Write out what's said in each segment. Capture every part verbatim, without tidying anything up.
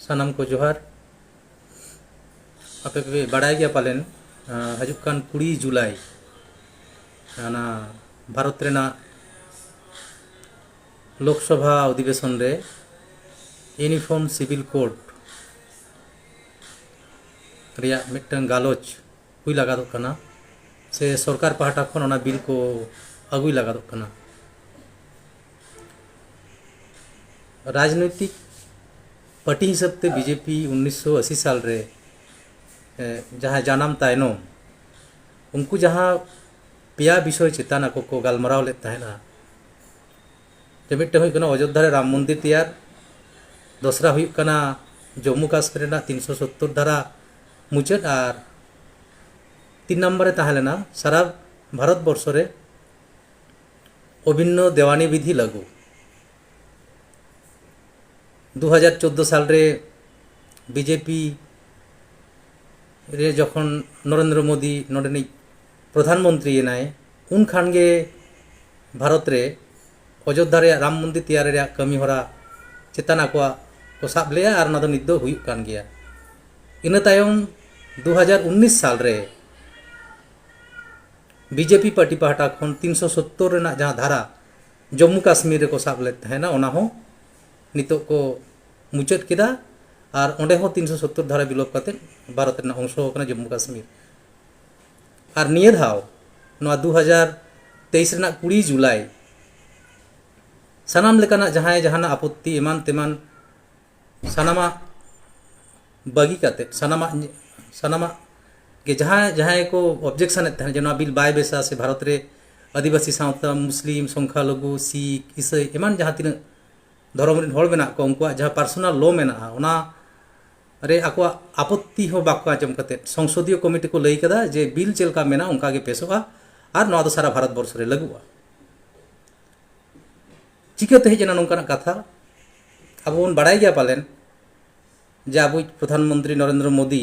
ᱥᱟᱱᱟᱢ ᱠᱚ ᱡᱚᱦᱟᱨ᱾ ᱟᱯᱮ ᱯᱮ ᱵᱟᱲᱟᱭ ᱜᱮᱭᱟ ᱯᱟᱞᱮᱱ, ᱟᱸ, ᱦᱤᱡᱩᱜ ᱠᱟᱱ ᱠᱩᱲᱤ ᱡᱩᱞᱟᱭ ᱚᱱᱟ ᱵᱷᱟᱨᱚᱛ ᱨᱮᱱᱟᱜ ᱞᱳᱠᱥᱚᱵᱷᱟ ᱚᱫᱷᱤᱵᱮᱥᱚᱱ ᱨᱮ ᱤᱭᱩᱱᱤᱯᱷᱚᱨᱢ ᱥᱤᱵᱤᱞ ᱠᱳᱰ ᱨᱮᱭᱟᱜ ᱢᱤᱫᱴᱟᱝ ᱜᱟᱞᱚᱪ ᱦᱩᱭ ᱞᱟᱜᱟᱫᱚᱜ ᱠᱟᱱᱟ, ᱥᱮ ᱥᱚᱨᱠᱟᱨ ᱯᱟᱦᱴᱟ ᱠᱷᱚᱱ ᱚᱱᱟ ᱵᱤᱞ ᱠᱚ ᱟᱹᱜᱩᱭ ᱞᱟᱜᱟᱫᱚᱜ ᱠᱟᱱᱟ᱾ ᱨᱟᱡᱽᱱᱳᱭᱛᱤᱠ ᱯᱟᱨᱴᱤ ᱦᱤᱥᱟᱹᱵ ᱛᱮ ᱵᱤᱡᱮᱯᱤ ᱩᱱᱤᱥᱥᱚ ᱟᱥᱤ ᱥᱟᱞ ᱨᱮ, ᱮ, ᱡᱟᱦᱟᱸ ᱡᱟᱱᱟᱢ ᱛᱟᱭᱱᱚᱢ, ᱩᱱᱠᱩ ᱡᱟᱦᱟᱸ ᱯᱮᱭᱟ ᱵᱤᱥᱚᱭ ᱪᱮᱛᱟᱱ ᱟᱠᱚ ᱠᱚ ᱜᱟᱞᱢᱟᱨᱟᱣ ᱞᱮᱫ ᱛᱟᱦᱮᱱᱟ, ᱡᱮ ᱢᱤᱫᱴᱮᱱ ᱦᱩᱭᱩᱜ ᱠᱟᱱᱟ ᱚᱡᱳᱫᱽᱫᱷᱟ ᱨᱮ ᱨᱟᱢ ᱢᱚᱱᱫᱤᱨ ᱛᱮᱭᱟᱨ, ᱫᱚᱥᱨᱟ ᱦᱩᱭᱩᱜ ᱠᱟᱱᱟ ᱡᱚᱢᱢᱩ ᱠᱟᱥᱢᱤᱨ ᱨᱮᱱᱟᱜ ᱛᱤᱱᱥᱚ ᱥᱚᱛᱛᱚᱨ ᱫᱷᱟᱨᱟ ᱢᱩᱪᱟᱹᱫ, ᱟᱨ ᱛᱤᱱ ᱱᱟᱢᱵᱟᱨ ᱨᱮ ᱛᱟᱦᱮᱸ ᱞᱮᱱᱟ ᱥᱟᱨᱟ ᱵᱷᱟᱨᱚᱛ ᱵᱚᱨᱥᱚ ᱨᱮ ᱚᱵᱷᱤᱱᱱᱚ ᱫᱮᱣᱟᱱᱤ ᱵᱤᱫᱷᱤ ᱞᱟᱹᱜᱩ᱾ ᱫᱩ ᱦᱟᱡᱟᱨ ᱪᱳᱫᱽᱫᱳ ᱥᱟᱞ ᱨᱮ ᱵᱤᱡᱮᱯᱤ ᱨᱮ ᱡᱚᱠᱷᱚᱱ ᱱᱚᱨᱮᱱᱫᱨᱚ ᱢᱳᱫᱤ ᱱᱚᱰᱮᱱᱤᱡ ᱯᱨᱚᱫᱷᱟᱱ ᱢᱚᱱᱛᱨᱤ ᱮᱱᱟᱭ, ᱩᱱ ᱠᱷᱟᱱ ᱜᱮ ᱵᱷᱟᱨᱚᱛ ᱨᱮ ᱚᱡᱳᱫᱽᱫᱷᱟ ᱨᱮᱭᱟᱜ ᱨᱟᱢ ᱢᱚᱱᱫᱤᱨ ᱛᱮᱭᱟᱨ ᱨᱮᱭᱟᱜ ᱠᱟᱹᱢᱤ ᱦᱚᱨᱟ ᱪᱮᱛᱟᱱ ᱟᱠᱚᱣᱟᱜ ᱠᱚ ᱥᱟᱵ ᱞᱮᱜᱼᱟ, ᱟᱨ ᱚᱱᱟ ᱫᱚ ᱱᱤᱛ ᱫᱚ ᱦᱩᱭᱩᱜ ᱠᱟᱱ ᱜᱮᱭᱟ᱾ ᱤᱱᱟᱹ ᱛᱟᱭᱚᱢ ᱫᱩ ᱦᱟᱡᱟᱨ ᱩᱱᱤᱥ ᱥᱟᱞ ᱨᱮ ᱵᱤᱡᱮᱯᱤ ᱯᱟᱨᱴᱤ ᱯᱟᱦᱴᱟ ᱠᱷᱚᱱ ᱛᱤᱱᱥᱚ ᱥᱚᱛᱛᱚᱨ ᱨᱮᱱᱟᱜ ᱡᱟᱦᱟᱸ ᱫᱷᱟᱨᱟ ᱡᱚᱢᱢᱩ ᱠᱟᱥᱢᱤᱨ ᱨᱮᱠᱚ ᱥᱟᱵ ᱞᱮᱫ ᱛᱟᱦᱮᱱᱟ, ᱚᱱᱟ ᱦᱚᱸ ᱱᱤᱛᱚᱜ ᱠᱚ ᱢᱩᱪᱟᱹᱫ ᱠᱮᱫᱟ᱾ ᱟᱨ ᱚᱸᱰᱮ ᱦᱚᱸ ᱛᱤᱱᱥᱚ ᱥᱚᱛᱛᱚᱨ ᱫᱷᱟᱨᱟ ᱵᱤᱞᱳᱯ ᱠᱟᱛᱮ ᱵᱷᱟᱨᱚᱛ ᱨᱮᱱᱟᱜ ᱚᱝᱥᱚ ᱟᱠᱟᱱᱟ ᱡᱚᱢᱢᱩ ᱠᱟᱥᱢᱤᱨ᱾ ᱟᱨ ᱱᱤᱭᱟᱹ ᱫᱷᱟᱣ ᱱᱚᱣᱟ ᱫᱩ ᱦᱟᱡᱟᱨ ᱛᱮᱭᱤᱥ ᱨᱮᱱᱟᱜ ᱠᱩᱲᱤ ᱡᱩᱞᱟᱭ ᱥᱟᱱᱟᱢ ᱞᱮᱠᱟᱱᱟᱜ ᱡᱟᱦᱟᱸᱭ ᱡᱟᱦᱟᱱᱟᱜ ᱟᱯᱚᱛᱛᱤ ᱮᱢᱟᱱ ᱛᱮᱢᱟᱱ ᱥᱟᱱᱟᱢᱟᱜ ᱵᱟᱹᱜᱤ ᱠᱟᱛᱮ, ᱥᱟᱱᱟᱢᱟᱜ, ᱥᱟᱱᱟᱢᱟᱜ ᱜᱮ ᱡᱟᱦᱟᱸᱭ, ᱡᱟᱦᱟᱸᱭ ᱠᱚ ᱚᱵᱡᱮᱠᱥᱚᱱ ᱮᱫ ᱛᱟᱦᱮᱸᱫ ᱡᱮ ᱱᱚᱣᱟ ᱵᱤᱞ ᱵᱟᱭ ᱵᱮᱥᱟ, ᱥᱮ ᱵᱷᱟᱨᱚᱛ ᱨᱮ ᱟᱹᱫᱤᱵᱟᱹᱥᱤ ᱥᱟᱶᱛᱟ, ᱢᱩᱥᱞᱤᱢ, ᱥᱚᱝᱠᱷᱟᱞᱚᱜᱷᱩ, ᱥᱤᱠᱷ, ᱤᱥᱟᱹᱭ, ᱮᱢᱟᱱ ᱡᱟᱦᱟᱸ ᱛᱤᱱᱟᱹᱜ ᱫᱷᱚᱨᱚᱢ ᱨᱮᱱ ᱦᱚᱲ ᱢᱮᱱᱟᱜ ᱠᱚᱣᱟ, ᱩᱱᱠᱩᱣᱟᱜ ᱡᱟᱦᱟᱸ ᱯᱟᱨᱥᱚᱱᱟᱞ ᱞᱚ ᱢᱮᱱᱟᱜᱼᱟ, ᱚᱱᱟ ᱨᱮ ᱟᱠᱚᱣᱟᱜ ᱟᱯᱚᱛᱛᱤ ᱦᱚᱸ ᱵᱟᱠᱚ ᱟᱸᱡᱚᱢ ᱠᱟᱛᱮ ᱥᱚᱝᱥᱚᱫᱤᱭᱚ ᱠᱚᱢᱤᱴᱤ ᱠᱚ ᱞᱟᱹᱭ ᱠᱟᱫᱟ ᱡᱮ ᱵᱤᱞ ᱪᱮᱫ ᱞᱮᱠᱟ ᱢᱮᱱᱟᱜᱼᱟ ᱚᱱᱠᱟ ᱜᱮ ᱯᱮᱥᱚᱜᱼᱟ, ᱟᱨ ᱱᱚᱣᱟ ᱫᱚ ᱥᱟᱨᱟ ᱵᱷᱟᱨᱚᱛ ᱵᱚᱨᱥᱚ ᱨᱮ ᱞᱟᱹᱜᱩᱜᱼᱟ᱾ ᱪᱤᱠᱟᱹᱛᱮ ᱦᱮᱡ ᱮᱱᱟ ᱱᱚᱝᱠᱟᱱᱟᱜ ᱠᱟᱛᱷᱟ? ᱟᱵᱚ ᱵᱚᱱ ᱵᱟᱲᱟᱭ ᱜᱮᱭᱟ ᱯᱟᱞᱮᱱ ᱡᱮ ᱟᱵᱚᱭᱤᱡ ᱯᱨᱚᱫᱷᱟᱱ ᱢᱚᱱᱛᱨᱤ ᱱᱚᱨᱮᱱᱫᱨᱚ ᱢᱳᱫᱤ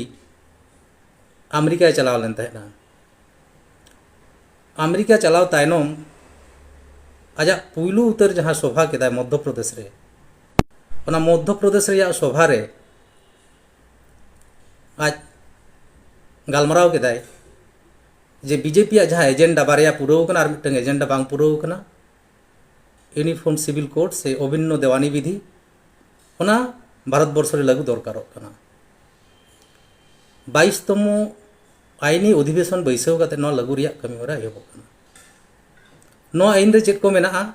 ᱟᱢᱮᱨᱤᱠᱟᱭ ᱪᱟᱞᱟᱣ ᱞᱮᱱ ᱛᱟᱦᱮᱸᱱᱟ᱾ ᱟᱢᱮᱨᱤᱠᱟ ᱪᱟᱞᱟᱣ ᱛᱟᱭᱱᱚᱢ ᱟᱡᱟᱜ ᱯᱩᱭᱞᱩ ᱩᱛᱟᱹᱨ ᱡᱟᱦᱟᱸ ᱥᱚᱵᱷᱟ ᱠᱮᱫᱟᱭ ᱢᱚᱫᱽᱫᱷᱚ ᱯᱨᱚᱫᱮᱥ ᱨᱮ, ᱚᱱᱟ ᱢᱚᱫᱽᱫᱷᱚ ᱯᱨᱚᱫᱮᱥ ᱨᱮᱭᱟᱜ ᱥᱚᱵᱷᱟ ᱨᱮ ᱟᱡ ᱜᱟᱞᱢᱟᱨᱟᱣ ᱠᱮᱫᱟᱭ ᱡᱮ ᱵᱤᱡᱮᱯᱤᱭᱟᱜ ᱡᱟᱦᱟᱸ ᱮᱡᱮᱱᱰᱟ ᱵᱟᱨᱭᱟ ᱯᱩᱨᱟᱹᱣ ᱠᱟᱱᱟ ᱟᱨ ᱢᱤᱫᱴᱟᱝ ᱮᱡᱮᱱᱰᱟ ᱵᱟᱝ ᱯᱩᱨᱟᱹᱣ ᱠᱟᱱᱟ, ᱤᱭᱩᱱᱤᱯᱷᱚᱨᱢ ᱥᱤᱵᱤᱞ ᱠᱳᱰ ᱥᱮ ᱚᱵᱷᱤᱱᱱᱚ ᱫᱮᱣᱟᱱᱤ ᱵᱤᱫᱷᱤ, ᱚᱱᱟ ᱵᱷᱟᱨᱚᱛ ᱵᱚᱨᱥᱚ ᱨᱮ ᱞᱟᱹᱜᱩ ᱫᱚᱨᱠᱟᱨᱚᱜ ᱠᱟᱱᱟ᱾ ᱵᱟᱭᱤᱥ ᱛᱚᱢᱚ ᱟᱭᱤᱱᱤ ᱚᱫᱷᱤᱵᱮᱥᱚᱱ ᱵᱟᱹᱭᱥᱟᱹᱣ ᱠᱟᱛᱮ ᱱᱚᱣᱟ ᱞᱟᱹᱜᱩ ᱨᱮᱭᱟᱜ ᱠᱟᱹᱢᱤ ᱦᱚᱨᱟ ᱮᱦᱚᱵᱚᱜ ᱠᱟᱱᱟ᱾ ᱱᱚᱣᱟ ᱟᱭᱤᱱ ᱨᱮ ᱪᱮᱫ ᱠᱚ ᱢᱮᱱᱟᱜᱼᱟ?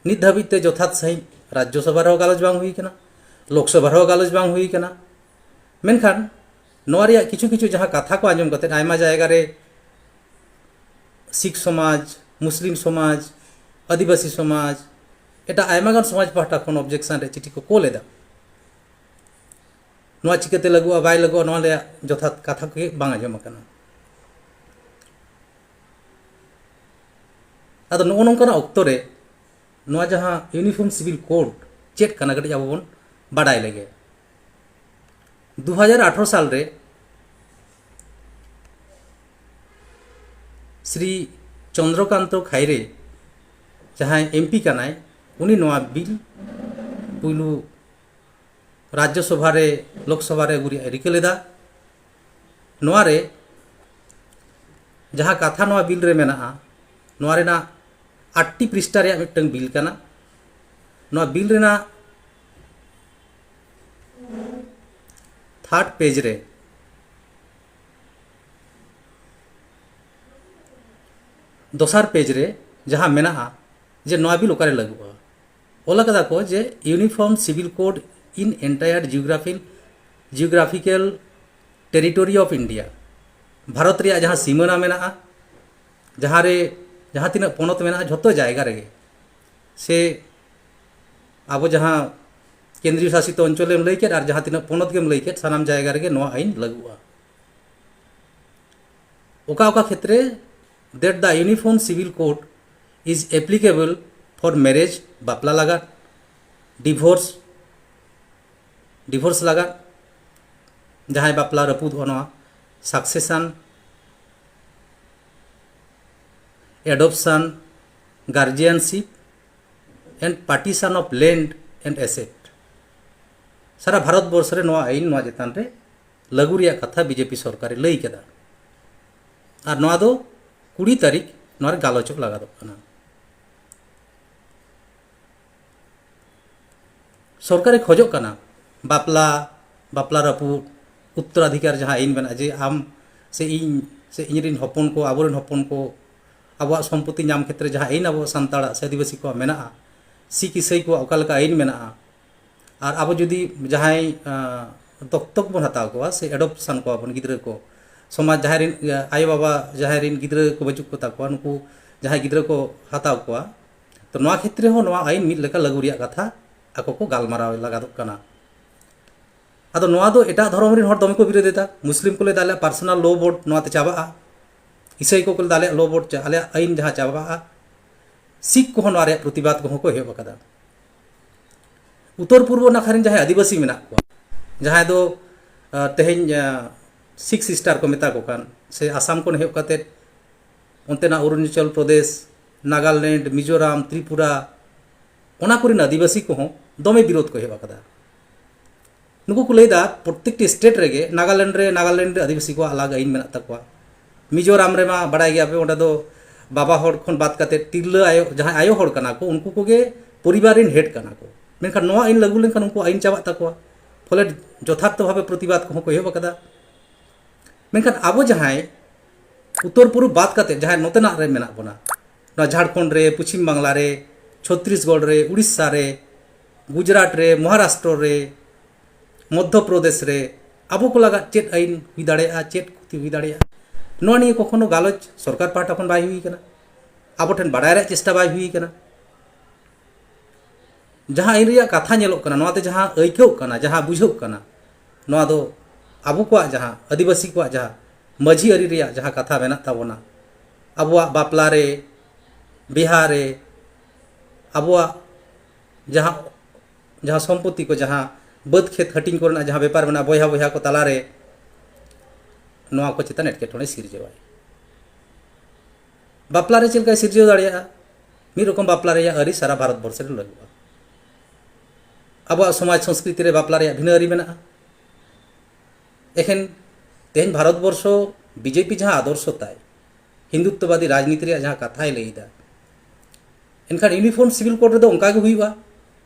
ᱱᱤᱛ ᱫᱷᱟᱹᱵᱤᱡ ᱛᱮ ᱡᱚᱛᱷᱟᱛ ᱥᱟᱺᱦᱤᱡ ᱨᱟᱡᱽᱡᱚᱥᱚᱵᱷᱟ ᱨᱮᱦᱚᱸ ᱜᱟᱞᱚᱪ ᱵᱟᱝ ᱦᱩᱭ ᱠᱟᱱᱟ, ᱞᱳᱠᱥᱚᱵᱷᱟ ᱨᱮᱦᱚᱸ ᱜᱟᱞᱚᱪ ᱵᱟᱝ ᱦᱩᱭ ᱠᱟᱱᱟ᱾ ᱢᱮᱱᱠᱷᱟᱱ ᱱᱚᱣᱟ ᱨᱮᱭᱟᱜ ᱠᱤᱪᱷᱩ ᱠᱤᱪᱷᱩ ᱡᱟᱦᱟᱸ ᱠᱟᱛᱷᱟ ᱠᱚ ᱟᱸᱡᱚᱢ ᱠᱟᱛᱮ ᱟᱭᱢᱟ ᱡᱟᱭᱜᱟ ᱨᱮ ᱥᱤᱠᱷ ᱥᱚᱢᱟᱡᱽ, ᱢᱩᱥᱞᱤᱢ ᱥᱚᱢᱟᱡᱽ, ᱟᱹᱫᱤᱵᱟᱹᱥᱤ ᱥᱚᱢᱟᱡᱽ, ᱮᱴᱟᱜ ᱟᱭᱢᱟ ᱜᱟᱱ ᱥᱚᱢᱟᱡᱽ ᱯᱟᱦᱴᱟ ᱠᱷᱚᱱ ᱚᱵᱡᱮᱠᱥᱚᱱ ᱨᱮ ᱪᱤᱴᱷᱤ ᱠᱚ ᱠᱳᱞ ᱮᱫᱟ᱾ ᱱᱚᱣᱟ ᱪᱤᱠᱟᱹᱛᱮ ᱞᱟᱹᱜᱩᱜᱼᱟ, ᱵᱟᱭ ᱞᱟᱹᱜᱩᱜᱼᱟ, ᱱᱚᱣᱟ ᱨᱮᱭᱟᱜ ᱡᱚᱛᱷᱟᱛ ᱠᱟᱛᱷᱟ ᱠᱚᱜᱮ ᱵᱟᱝ ᱟᱸᱡᱚᱢ ᱟᱠᱟᱱᱟ᱾ ᱟᱫᱚ ᱱᱚᱜᱼᱚ ᱱᱚᱝᱠᱟᱱᱟᱜ ᱚᱠᱛᱚ ᱨᱮ ᱱᱚᱣᱟ ᱡᱟᱦᱟᱸ ᱤᱭᱩᱱᱤᱯᱷᱚᱨᱢ ᱥᱤᱵᱤᱞ ᱠᱳᱰ ᱪᱮᱫ ᱠᱟᱱᱟ, ᱠᱟᱹᱴᱤᱡ ᱟᱵᱚ ᱵᱚᱱ ᱵᱟᱰᱟᱭ ᱞᱮᱜᱮ᱾ ᱫᱩ ᱦᱟᱡᱟᱨ ᱟᱴᱷᱨᱚ ᱥᱟᱞ ᱨᱮ ᱥᱨᱤ ᱪᱚᱱᱫᱨᱚᱠᱟᱱᱛᱚ ᱠᱷᱟᱭᱨᱮ, ᱡᱟᱦᱟᱸᱭ ᱮᱢᱯᱤ ᱠᱟᱱᱟᱭ, ᱩᱱᱤ ᱱᱚᱣᱟ ᱵᱤᱞ ᱯᱩᱭᱞᱩ ᱨᱟᱡᱽᱡᱚᱥᱚᱵᱷᱟ ᱨᱮ, ᱞᱳᱠᱥᱚᱵᱷᱟ ᱨᱮ ᱟᱹᱜᱩ ᱨᱮᱭᱟᱜ ᱮ ᱨᱤᱠᱟᱹ ᱞᱮᱫᱟ᱾ ᱱᱚᱣᱟ ᱨᱮ ᱡᱟᱦᱟᱸ ᱠᱟᱛᱷᱟ ᱱᱚᱣᱟ ᱵᱤᱞ ᱨᱮ ᱢᱮᱱᱟᱜᱼᱟ, ᱱᱚᱣᱟ ᱨᱮᱱᱟᱜ ᱟᱴᱴᱤ ᱯᱨᱤᱥᱴᱟ ᱨᱮᱭᱟᱜ ᱢᱤᱫᱴᱟᱝ ᱵᱤᱞ ᱠᱟᱱᱟ᱾ ᱱᱚᱣᱟ ᱵᱤᱞ ᱨᱮᱱᱟᱜ ᱛᱷᱟᱨᱰ ᱯᱮᱡᱽ ᱨᱮ, ᱫᱚᱥᱟᱨ ᱯᱮᱡᱽ ᱨᱮ ᱡᱟᱦᱟᱸ ᱢᱮᱱᱟᱜᱼᱟ ᱡᱮ ᱱᱚᱣᱟ ᱵᱤᱞ ᱚᱠᱟᱨᱮ ᱞᱟᱹᱜᱩᱜᱼᱟ, ᱚᱞ ᱟᱠᱟᱫᱟ ᱠᱚ ᱡᱮ Uniform Civil Code in entire geographical, geographical territory of India, Bharat ᱨᱮᱭᱟᱜ ᱡᱟᱦᱟᱸ ᱥᱤᱢᱟᱹᱱᱟ ᱢᱮᱱᱟᱜᱼᱟ, ᱡᱟᱦᱟᱸ ᱨᱮ ᱡᱟᱦᱟᱸ ᱛᱤᱱᱟᱹᱜ ᱯᱚᱱᱚᱛ ᱢᱮᱱᱟᱜᱼᱟ, ᱡᱷᱚᱛᱚ ᱡᱟᱭᱜᱟ ᱨᱮᱜᱮ, ᱥᱮ ᱟᱵᱚ ᱡᱟᱦᱟᱸ ᱠᱮᱱᱫᱨᱤᱭᱚ ᱥᱟᱥᱤᱛ ᱚᱧᱪᱚᱞᱮᱢ ᱞᱟᱹᱭ ᱠᱮᱫ ᱟᱨ ᱡᱟᱦᱟᱸ ᱛᱤᱱᱟᱹᱜ ᱯᱚᱱᱚᱛ ᱜᱮᱢ ᱞᱟᱹᱭ ᱠᱮᱫ, ᱥᱟᱱᱟᱢ ᱡᱟᱭᱜᱟ ᱨᱮᱜᱮ ᱱᱚᱣᱟ ᱟᱹᱭᱤᱱ ᱞᱟᱹᱜᱩᱜᱼᱟ᱾ ᱚᱠᱟ ᱚᱠᱟ ᱠᱷᱮᱛᱨᱮ? That the Uniform Civil Code is applicable for marriage, ᱵᱟᱯᱞᱟ ᱞᱟᱜᱟᱫ, divorce, divorce ᱞᱟᱜᱟᱫ, ᱡᱟᱦᱟᱸᱭ ᱵᱟᱯᱞᱟ ᱨᱟᱹᱯᱩᱫᱚᱜᱼᱟ, ᱱᱚᱣᱟ, succession, adoption, guardianship and partition of land and asset᱾ ᱥᱟᱨᱟ ᱵᱷᱟᱨᱚᱛ ᱵᱚᱨᱥᱚ ᱨᱮ ᱱᱚᱣᱟ ᱟᱹᱭᱤᱱ ᱱᱚᱣᱟ ᱪᱮᱛᱟᱱ ᱨᱮ ᱞᱟᱹᱜᱩ ᱨᱮᱭᱟᱜ ᱠᱟᱛᱷᱟ ᱵᱤᱡᱮᱯᱤ ᱥᱚᱨᱠᱟᱨᱮ ᱞᱟᱹᱭ ᱠᱟᱫᱟ᱾ ᱟᱨ ᱱᱚᱣᱟ ᱫᱚ ᱠᱩᱲᱤ ᱛᱟᱹᱨᱤᱠᱷ ᱱᱚᱣᱟ ᱨᱮ ᱜᱟᱞᱚᱪᱚᱜ ᱞᱟᱜᱟᱫᱚᱜ ᱠᱟᱱᱟ᱾ ᱥᱚᱨᱠᱟᱨᱮ ᱠᱷᱚᱡᱚᱜ ᱠᱟᱱᱟ ᱵᱟᱯᱞᱟ, ᱵᱟᱯᱞᱟ ᱨᱟᱹᱯᱩᱫ, ᱩᱛᱛᱚᱨᱟᱫᱷᱤᱠᱟᱨ ᱡᱟᱦᱟᱸ ᱟᱹᱭᱤᱱ ᱢᱮᱱᱟᱜᱼᱟ, ᱡᱮ ᱟᱢ ᱥᱮ ᱤᱧ ᱥᱮ ᱤᱧ ᱨᱮᱱ ᱦᱚᱯᱚᱱ ᱠᱚ, ᱟᱵᱚᱨᱮᱱ ᱦᱚᱯᱚᱱ ᱠᱚ, ᱟᱵᱚᱣᱟᱜ ᱥᱚᱢᱯᱚᱛᱤ ᱧᱟᱢ ᱠᱷᱮᱛᱨᱮ ᱡᱟᱦᱟᱸ ᱟᱹᱭᱤᱱ ᱟᱵᱚ ᱥᱟᱱᱛᱟᱲᱟᱜ ᱥᱮ ᱟᱹᱫᱤᱵᱟᱹᱥᱤ ᱠᱚᱣᱟᱜ ᱢᱮᱱᱟᱜᱼᱟ, ᱥᱤᱠ ᱤᱥᱟᱹᱭ ᱠᱚᱣᱟᱜ ᱚᱠᱟ ᱞᱮᱠᱟ ᱟᱹᱭᱤᱱ ᱢᱮᱱᱟᱜᱼᱟ, ᱟᱨ ᱟᱵᱚ ᱡᱩᱫᱤ ᱡᱟᱦᱟᱸᱭ, ᱟᱸ, ᱫᱚᱛᱛᱚᱠ ᱵᱚᱱ ᱦᱟᱛᱟᱣ ᱠᱚᱣᱟ ᱥᱮ ᱮᱰᱚᱯᱥᱚᱱ ᱠᱚᱣᱟ ᱵᱚᱱ ᱜᱤᱫᱽᱨᱟᱹ ᱠᱚ, ᱥᱚᱢᱟᱡᱽ ᱡᱟᱦᱟᱸᱭ ᱨᱮᱱ, ᱤᱭᱟᱹ, ᱟᱭᱳᱼᱵᱟᱵᱟ ᱡᱟᱦᱟᱸᱭ ᱨᱮᱱ ᱜᱤᱫᱽᱨᱟᱹ ᱠᱚ ᱵᱟᱹᱪᱩᱜ ᱠᱚᱛᱟ ᱠᱚᱣᱟ, ᱱᱩᱠᱩ ᱡᱟᱦᱟᱸᱭ ᱜᱤᱫᱽᱨᱟᱹ ᱠᱚ ᱦᱟᱛᱟᱣ ᱠᱚᱣᱟ, ᱛᱚ ᱱᱚᱣᱟ ᱠᱷᱮᱛᱨᱮ ᱦᱚᱸ ᱱᱚᱣᱟ ᱟᱹᱭᱤᱱ ᱢᱤᱫ ᱞᱮᱠᱟ ᱞᱟᱹᱜᱩ ᱨᱮᱭᱟᱜ ᱠᱟᱛᱷᱟ ᱟᱠᱚ ᱠᱚ ᱜᱟᱞᱢᱟᱨᱟᱣ ᱞᱟᱜᱟᱫᱚᱜ ᱠᱟᱱᱟ᱾ ᱟᱫᱚ ᱱᱚᱣᱟ ᱫᱚ ᱮᱴᱟᱜ ᱫᱷᱚᱨᱚᱢ ᱨᱮᱱ ᱦᱚᱲ ᱫᱚᱢᱮ ᱠᱚ ᱵᱤᱨᱳᱫ ᱮᱫᱟ᱾ ᱢᱩᱥᱞᱤᱢ ᱠᱚ ᱞᱟᱹᱭ ᱫᱟ, "ᱟᱞᱮᱭᱟᱜ ᱯᱟᱨᱥᱚᱱᱟᱞ ᱞᱚ ᱵᱳᱨᱰ ᱱᱚᱣᱟ ᱛᱮ ᱪᱟᱵᱟᱜᱼᱟ", ᱤᱥᱟᱹᱭ ᱠᱚᱠᱚ ᱞᱟᱹᱭ ᱫᱟ, "ᱟᱞᱮᱭᱟᱜ ᱞᱚ ᱵᱳᱨᱰ ᱪᱟ-, ᱟᱞᱮᱭᱟᱜ ᱟᱹᱭᱤᱱ ᱡᱟᱦᱟᱸ ᱪᱟᱵᱟᱜᱼᱟ", ᱥᱤᱠᱷ ᱠᱚᱦᱚᱸ ᱱᱚᱣᱟ ᱨᱮᱭᱟᱜ ᱯᱨᱚᱛᱤᱵᱟᱫ ᱠᱚᱦᱚᱸ ᱠᱚ ᱮᱦᱚᱵ ᱟᱠᱟᱫᱟ᱾ ᱩᱛᱛᱚᱨ ᱯᱩᱨᱵᱚ ᱱᱟᱠᱷᱟ ᱨᱮᱱ ᱡᱟᱦᱟᱸᱭ ᱟᱹᱫᱤᱵᱟᱹᱥᱤ ᱢᱮᱱᱟᱜ ᱠᱚᱣᱟ, ᱡᱟᱦᱟᱸᱭ ᱫᱚ, ᱟᱸ, ᱛᱮᱦᱮᱧ, ᱟᱸ, ᱥᱤᱠᱥ ᱥᱤᱥᱴᱟᱨ ᱠᱚ ᱢᱮᱛᱟ ᱠᱚ ᱠᱟᱱ, ᱥᱮ ᱟᱥᱟᱢ ᱠᱷᱚᱱ ᱮᱦᱚᱵ ᱠᱟᱛᱮ ᱚᱱᱛᱮᱱᱟᱜ ᱚᱨᱩᱱᱟᱪᱚᱞ ᱯᱨᱚᱫᱮᱥ, ᱱᱟᱜᱟᱞᱮᱱᱰ, ᱢᱤᱡᱳᱨᱟᱢ, ᱛᱨᱤᱯᱩᱨᱟ, ᱚᱱᱟ ᱠᱚᱨᱮᱱ ᱟᱹᱫᱤᱵᱟᱹᱥᱤ ᱠᱚᱦᱚᱸ ᱫᱚᱢᱮ ᱵᱤᱨᱳᱫ ᱠᱚ ᱮᱦᱚᱵ ᱟᱠᱟᱫᱟ᱾ ᱱᱩᱠᱩ ᱠᱚ ᱞᱟᱹᱭᱫᱟ, ᱯᱨᱚᱛᱛᱮᱠᱴᱤ ᱥᱴᱮᱴ ᱨᱮᱜᱮ, ᱱᱟᱜᱟᱞᱮᱱᱰ ᱨᱮ, ᱱᱟᱜᱟᱞᱮᱱᱰ ᱨᱮ ᱟᱹᱫᱤᱵᱟᱹᱥᱤ ᱠᱚᱣᱟᱜ ᱟᱞᱟᱜᱽ ᱟᱹᱭᱤᱱ ᱢᱮᱱᱟᱜ ᱛᱟᱠᱚᱣᱟ᱾ ᱢᱤᱡᱳᱨᱟᱢ ᱨᱮᱢᱟ ᱵᱟᱲᱟᱭ ᱜᱮᱭᱟᱯᱮ, ᱚᱸᱰᱮ ᱫᱚ ᱵᱟᱵᱟ ᱦᱚᱲ ᱠᱷᱚᱱ ᱵᱟᱫ ᱠᱟᱛᱮ ᱛᱤᱨᱞᱟᱹ ᱟᱭᱳ, ᱡᱟᱦᱟᱸᱭ ᱟᱭᱳ ᱦᱚᱲ ᱠᱟᱱᱟ ᱠᱚ, ᱩᱱᱠᱩ ᱠᱚᱜᱮ ᱯᱚᱨᱤᱵᱟᱨ ᱨᱮᱱ ᱦᱮᱰ ᱠᱟᱱᱟ ᱠᱚ᱾ ᱢᱮᱱᱠᱷᱟᱱ ᱱᱚᱣᱟ ᱟᱹᱭᱤᱱ ᱞᱟᱹᱜᱩ ᱞᱮᱱᱠᱷᱟᱱ ᱩᱱᱠᱩ ᱟᱹᱭᱤᱱ ᱪᱟᱵᱟᱜ ᱛᱟᱠᱚᱣᱟ᱾ ᱯᱷᱚᱞᱮ ᱡᱚᱛᱷᱟᱨᱛᱷᱚ ᱵᱷᱟᱵᱮ ᱯᱨᱚᱛᱤᱵᱟᱫ ᱠᱚᱦᱚᱸ ᱠᱚ ᱮᱦᱚᱵ ᱟᱠᱟᱫᱟ᱾ ᱢᱮᱱᱠᱷᱟᱱ ᱟᱵᱚ ᱡᱟᱦᱟᱸᱭ ᱩᱛᱛᱚᱨ ᱯᱩᱨᱩᱵ ᱵᱟᱫ ᱠᱟᱛᱮ ᱡᱟᱦᱟᱸᱭ ᱱᱚᱛᱮᱱᱟᱜ ᱨᱮ ᱢᱮᱱᱟᱜ ᱵᱚᱱᱟ, ᱱᱚᱣᱟ ᱡᱷᱟᱲᱠᱷᱚᱸᱰ ᱨᱮ, ᱯᱚᱪᱷᱤᱢ ᱵᱟᱝᱞᱟ ᱨᱮ, ᱪᱷᱚᱛᱨᱤᱥᱜᱚᱲ ᱨᱮ, ᱩᱲᱤᱥᱥᱟ ᱨᱮ, ᱜᱩᱡᱽᱨᱟᱴ ᱨᱮ, ᱢᱚᱦᱟᱨᱟᱥᱴᱨᱚ ᱨᱮ, ᱢᱚᱫᱽᱫᱷᱚ ᱯᱨᱚᱫᱮᱥ ᱨᱮ ᱟᱵᱚ ᱠᱚ ᱞᱟᱜᱟᱫ ᱪᱮᱫ ᱟᱹᱭᱤᱱ ᱦᱩᱭ ᱫᱟᱲᱮᱭᱟᱜᱼᱟ, ᱪᱮᱫ ᱠᱷᱚᱛᱤ ᱦᱩᱭ ᱫᱟᱲᱮᱭᱟᱜᱼᱟ, ᱱᱚᱣᱟ ᱱᱤᱭᱮ ᱠᱚᱠᱷᱚᱱᱳ ᱜᱟᱞᱚᱪ ᱥᱚᱨᱠᱟᱨ ᱯᱟᱦᱴᱟ ᱠᱷᱚᱱ ᱵᱟᱭ ᱦᱩᱭ ᱠᱟᱱᱟ᱾ ᱟᱵᱚ ᱴᱷᱮᱱ ᱵᱟᱰᱟᱭ ᱨᱮᱭᱟᱜ ᱪᱮᱥᱴᱟ ᱵᱟᱭ ᱦᱩᱭ ᱠᱟᱱᱟ᱾ ᱡᱟᱦᱟᱸ ᱟᱹᱭᱤᱱ ᱨᱮᱭᱟᱜ ᱠᱟᱛᱷᱟ ᱧᱮᱞᱚᱜ ᱠᱟᱱᱟ, ᱱᱚᱣᱟᱛᱮ ᱡᱟᱦᱟᱸ ᱟᱹᱭᱠᱟᱹᱜ ᱠᱟᱱᱟ, ᱡᱟᱦᱟᱸ ᱵᱩᱡᱷᱟᱹᱜ ᱠᱟᱱᱟ, ᱱᱚᱣᱟ ᱫᱚ ᱟᱵᱚ ᱠᱚᱣᱟᱜ ᱡᱟᱦᱟᱸ, ᱟᱹᱫᱤᱵᱟᱹᱥᱤ ᱠᱚᱣᱟᱜ ᱡᱟᱦᱟᱸ ᱢᱟᱹᱡᱷᱤ ᱟᱹᱨᱤ ᱨᱮᱭᱟᱜ ᱡᱟᱦᱟᱸ ᱠᱟᱛᱷᱟ ᱢᱮᱱᱟᱜ ᱛᱟᱵᱚᱱᱟ, ᱟᱵᱚᱣᱟᱜ ᱵᱟᱯᱞᱟ ᱨᱮ, ᱵᱤᱦᱟ ᱨᱮ, ᱟᱵᱚᱣᱟᱜ ᱡᱟᱦᱟᱸ, ᱡᱟᱦᱟᱸ ᱥᱚᱢᱯᱚᱛᱤ ᱠᱚ, ᱡᱟᱦᱟᱸ ᱵᱟᱹᱫᱽ ᱠᱷᱮᱛ ᱦᱟᱹᱴᱤᱧ ᱠᱚᱨᱮᱱᱟᱜ ᱡᱟᱦᱟᱸ ᱵᱮᱯᱟᱨ ᱢᱮᱱᱟᱜᱼᱟ, ᱵᱚᱭᱦᱟ ᱵᱚᱭᱦᱟ ᱠᱚ ᱛᱟᱞᱟᱨᱮ, ᱱᱚᱣᱟ ᱠᱚ ᱪᱮᱛᱟᱱ ᱮᱴᱠᱮᱴᱚᱬᱮ ᱥᱤᱨᱡᱟᱹᱣᱟᱭ᱾ ᱵᱟᱯᱞᱟ ᱨᱮ ᱪᱮᱫ ᱞᱮᱠᱟᱭ ᱥᱤᱨᱡᱟᱹᱣ ᱫᱟᱲᱮᱭᱟᱜᱼᱟ? ᱢᱤᱫ ᱨᱚᱠᱚᱢ ᱵᱟᱯᱞᱟ ᱨᱮᱭᱟᱜ ᱟᱹᱨᱤ ᱥᱟᱨᱟ ᱵᱷᱟᱨᱚᱛ ᱵᱚᱨᱥᱚ ᱨᱮ ᱞᱟᱹᱜᱩᱜᱼᱟ᱾ ᱟᱵᱚᱣᱟᱜ ᱥᱚᱢᱟᱡᱽ ᱥᱚᱝᱥᱠᱨᱤᱛᱤ ᱨᱮ ᱵᱟᱯᱞᱟ ᱨᱮᱭᱟᱜ ᱵᱷᱤᱱᱟᱹ ᱟᱹᱨᱤ ᱢᱮᱱᱟᱜᱼᱟ᱾ ᱮᱠᱷᱮᱱ ᱛᱮᱦᱮᱧ ᱵᱷᱟᱨᱚᱛ ᱵᱚᱨᱥᱚ ᱵᱤᱡᱮᱯᱤ ᱡᱟᱦᱟᱸ ᱟᱫᱚᱨᱥᱚ ᱛᱟᱭ, ᱦᱤᱱᱫᱩᱛᱛᱚᱵᱟᱫᱤ ᱨᱟᱡᱽᱱᱤᱛᱤ ᱨᱮᱭᱟᱜ ᱡᱟᱦᱟᱸ ᱠᱟᱛᱷᱟᱭ ᱞᱟᱹᱭ ᱮᱫᱟ, ᱮᱱᱠᱷᱟᱱ ᱤᱭᱩᱱᱤᱯᱷᱚᱨᱢ ᱥᱤᱵᱤᱞ ᱠᱳᱰ ᱨᱮᱫᱚ ᱚᱱᱠᱟ ᱜᱮ ᱦᱩᱭᱩᱜᱼᱟ᱾